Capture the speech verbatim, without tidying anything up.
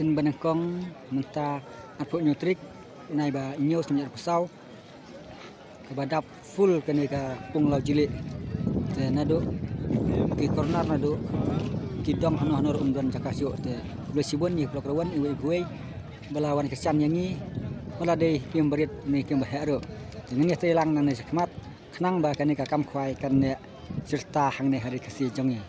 Tin ba nyngkong mynta arphew hynñiew tarik, nai ba hynñiew snem arphew saw. Kaba dap full kane ka pung Lawjylleh. Te naduh ki corner naduh ki dong hano hano ruh ym don jaka shuh te. Khublei shibun ïa ki paralok ruh wan iwei pa iwei ba la wan kyrshan ïa ngi. Ba la dei kim barit ne kim baheh ruh. Te ngin ïatrei lang nangne shakhmat khnang ba kane ka kam khwai kan neh shirta hangne ha ri Khasi jong ngi.